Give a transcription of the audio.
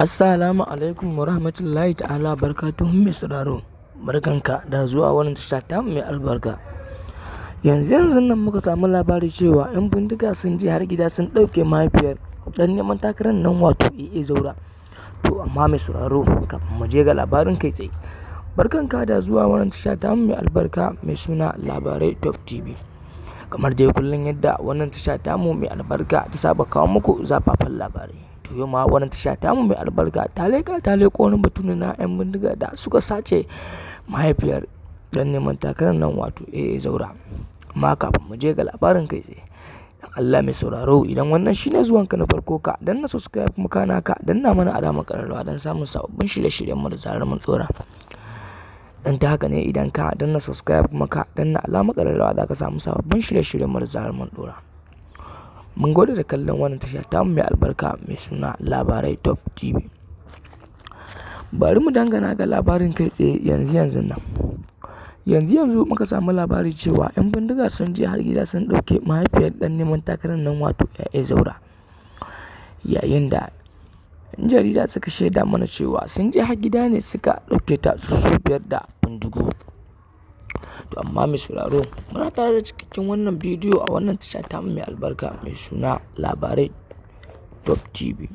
Assalamu alaikum wa rahmatullahi ta'ala barakatuhu. Mai sauraro, barkanka da zuwa wannan tasha ta mai albarka. Yanzu yanzu nan muka samu labari cewa 'yan bindiga sun je har gida sun ɗauke mahaifiyar ɗan neman takarar nan, wato AA Zaura. To amma mai sauraro, kafin mu je ga labarin kai tsaye, barkanka da zuwa wannan tasha ta mai albarka mai suna Labarai Top TV. Kamar dai kullum yadda wannan tasha tamu mai albarka ta saba kawo muku zafafan labarai. To yau ma wannan tasha tamu mai albarka ta leƙa ta leƙo wani batu na 'yan bindiga da suka sace mahaifiyar ɗan neman takarar nan, wato AA Zaura. Amma kafin mu je ga labarin kai tsaye, dan Allah mai sauraro, idan wannan shine zuwanka na farko, ka danna subscribe, kuma kana ka danna mana alamar ƙararrawa don samun sababbin shirye-shiryen mu da zarar mun ɗora. Dan ta haka ne, idan ka danna subscribe kuma ka danna alamar ƙararrawa, za ka samu sababbin shirye-shiryen mu da zarar mun ɗora. Mun gode da kallon wannan tasha tamu mai albarka mai suna Labarai Top TV. Bari mu dangana ga labarin kai tsaye yanzu yanzu nan. Yanzu yanzu muka samu labari cewa 'yan bindiga sun je har gida sun ɗauke mahaifiyar ɗan neman takarar nan, wato AA Zaura. Yayin da 'yan jarida suka shaida mana cewa sun je har gida ne suka ɗauke ta su 5 da bindigu. To amma mai sauraro, muna tare da cikakken wannan bidiyo a wannan tasha tamu mai albarka mai suna Labarai Top TV.